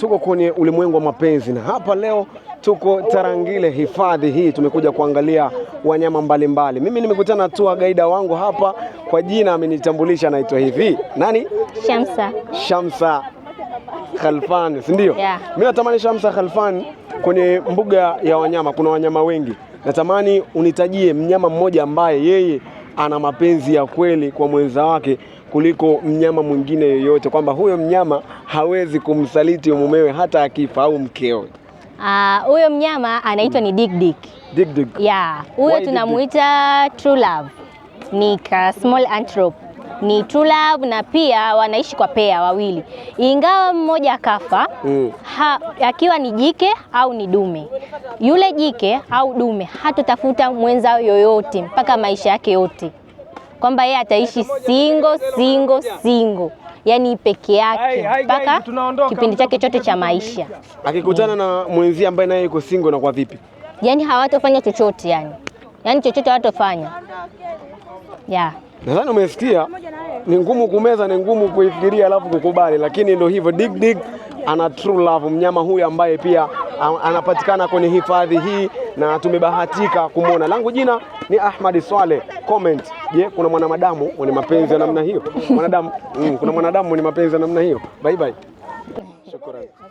Tuko kwenye ulimwengu wa mapenzi na hapa leo tuko Tarangire hifadhi hii, tumekuja kuangalia wanyama mbalimbali. Mimi nimekutana tu na guide wangu hapa, kwa jina amenitambulisha, anaitwa hivi nani? Shamsa. Shamsa Khalfan, si ndio? Yeah. Mimi natamani Shamsa Khalfan, kwenye mbuga ya wanyama kuna wanyama wengi, natamani unitajie mnyama mmoja ambaye yeye ana mapenzi ya kweli kwa mwenza wake kuliko mnyama mwingine yoyote, kwamba huyo mnyama hawezi kumsaliti mumewe hata akifa au mkewe. Ah, huyo mnyama anaitwa ni Dik Dik. Dik Dik. Yeah, huyo Why Dik? Tunamuita true love. Ni ka small antelope. Ni true love na pia wanaishi kwa pair wawili. Ingawa mmoja akafa, akiwa ni jike au ni dume. Yule jike au dume hatotafuta mwenza yoyote mpaka maisha yake yote. Kwamba yeye ataishi single, single, single. Yaani peke yake mpaka kipindi chake chote cha maisha. Akikutana na mwenzie ambaye naye yuko single na kwa vipi? Yani hawatofanya chochote yani, yani chochote hawatofanya, yeah. Nadhani umesikia, ni ngumu kumeza, ni ngumu kuifikiria alafu kukubali, lakini ndio hivyo. Dik Dik ana true love, mnyama huyu ambaye pia anapatikana kwenye hifadhi hii na tumebahatika kumwona. Langu jina ni Ahmad Swale. Comment, je, kuna mwanadamu mwenye mapenzi ya namna hiyo? Mwanadamu, kuna mwanadamu mwenye mapenzi ya namna hiyo? Bye bye. Shukrani. Okay.